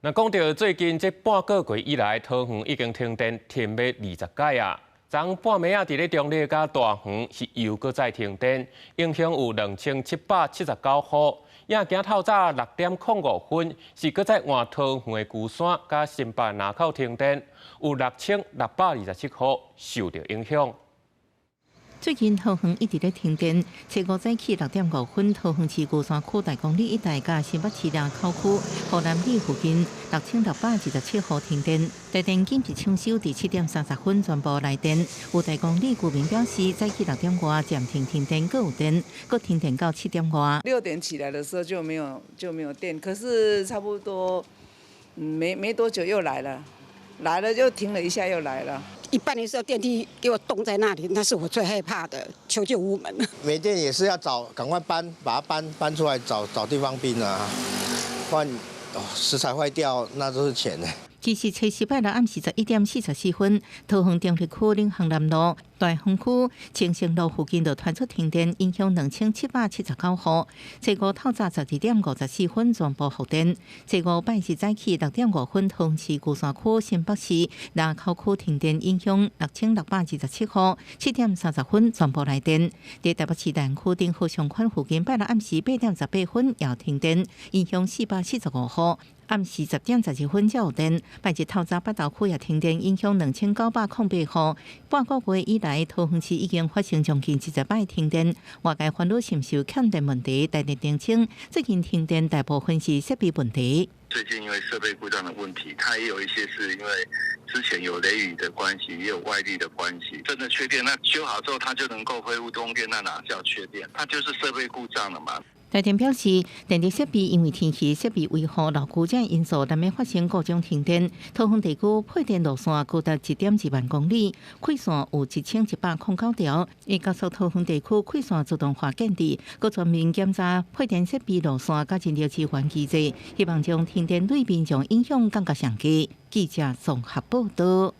那講到最近這半個月以來，桃園已經停電停欲20擺啊！昨半暝仔佇咧中壢佮大園是又閣再停電，影響有2779戶。也今透早6點05分是閣再換桃園的龜山佮新北林口停電，有6627戶受著影響。最近桃園一直咧停電，初五早起6點5分，桃園市龜山區大公里一帶佮新北市林口區湖南里附近6627戶停電。台電緊急搶修，佇7點30分全部來電。有大公里居民表示，早起6點外暫停停電，閣有電，閣停電到7點外。 6點起來的時候就沒有電，可是差不多沒多久又來了，來了就停了一下又來了。一半的時候電梯給我凍在那裡，那是我最害怕的，求救無門。沒電也是要找，趕快搬，把它搬出來找找地方冰啊，不然食材壞掉那都是錢呢。其實，初四拜六暗時11點44分，桃園中壢區領航南路、大豐區清盛路附近就傳出停電，影響2779戶。初五透早12點54分全部復電。初五拜四早起6點5分，桃園市龜山區、新北市林口區停電，影響6627戶。7點30分全部來電。佇台北市大安區頂好商圈附近，拜六暗時8點18分也停電，影響445戶。暗時10點12分才有電。拜日透早北投區也停電，影響2908戶。半個月以來，桃園市已經發生將近20擺停電。外界煩惱是毋是有欠電問題，台電澄清，最近停電大部分是設備問題。最近因為設備故障的問題，它也有一些是因為之前有雷雨的關係，也有外力的關係。真的缺電，那修好之後它就能夠恢復供電，那哪叫缺電？它就是設備故障了嘛。台電表示，電力設備因為天氣、設備維護、老舊這因素，難免發生故障停電。桃園地區配電路線高達1.2萬公里，開線有1109條。會加速桃園地區開線自動化建置，閣全面檢查配電設備路線佮人力資源機制，希望將停電對民眾影響降到上低。記者綜合報導。